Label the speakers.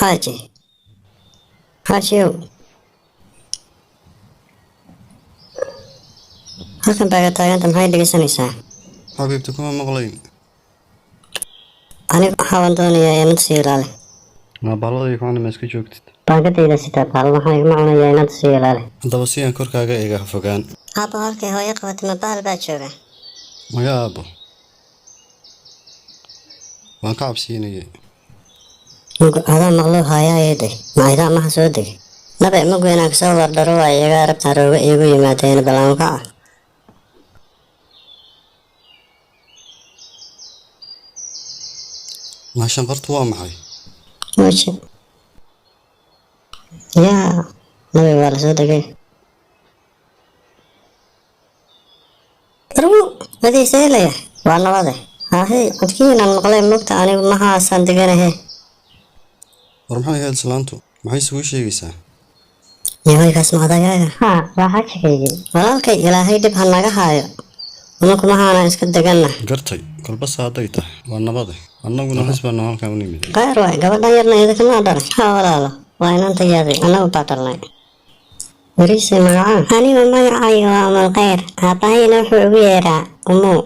Speaker 1: Xaaji, xaajiyow, halkan baaga taaganta, maxay dhegeysanaysaa?
Speaker 2: Xabiibti, kuma maqlayn.
Speaker 1: Anigu waxaan doonayaa inad sii ilaali.
Speaker 2: Maa bahladii kucuna, ma iska joogtid?
Speaker 1: Baangadayda sitaa, bahal waxaan igama cunayaa, inad sii ilaali.
Speaker 2: Haddaba si aan korkaaga eega, ha fogaan.
Speaker 1: Aabbo, halkay hooyo qabatay ma bahal baa jooga?
Speaker 2: Maya aabbo, waan ka cabsiinayay.
Speaker 1: Mugu adaa maqluu haayaayeeday ma aydaa maha soo degay nabe mugu inaan kasoo wardharo waa iyaga arabtan rooga iigu yimaadeen balaan kaca.
Speaker 2: Maa shanqartu waa maxay?
Speaker 1: Weji yaa nabi, waa la soo degay. Argu madiiseelaya, waa nabade. Haahey, codkiinaan maqlay mugta, anigu mahaasaan deganahe.
Speaker 2: War maxay ahayd islaantu? Maxay isugu sheegaysaa?
Speaker 1: Yahoykaas ma adagaaga? Haa, waa xaajikaygii walaalkay. Ilaahay dhib ha naga haayo, ununku mahaana iska deganna.
Speaker 2: Gartay, kolbase hadday tahay waa nabade, annaguna xis baanu halkan u nimid.
Speaker 1: Khayr waay. Gabadhan yarna idinkama dhalay? Haa walaalo, waa inantayadii, annagu baa dhalnay. Weriise, magacaa? Anigu magacayga waa Umulkhayr, aabbahayna wuxuu ugu yeeraa Umuu.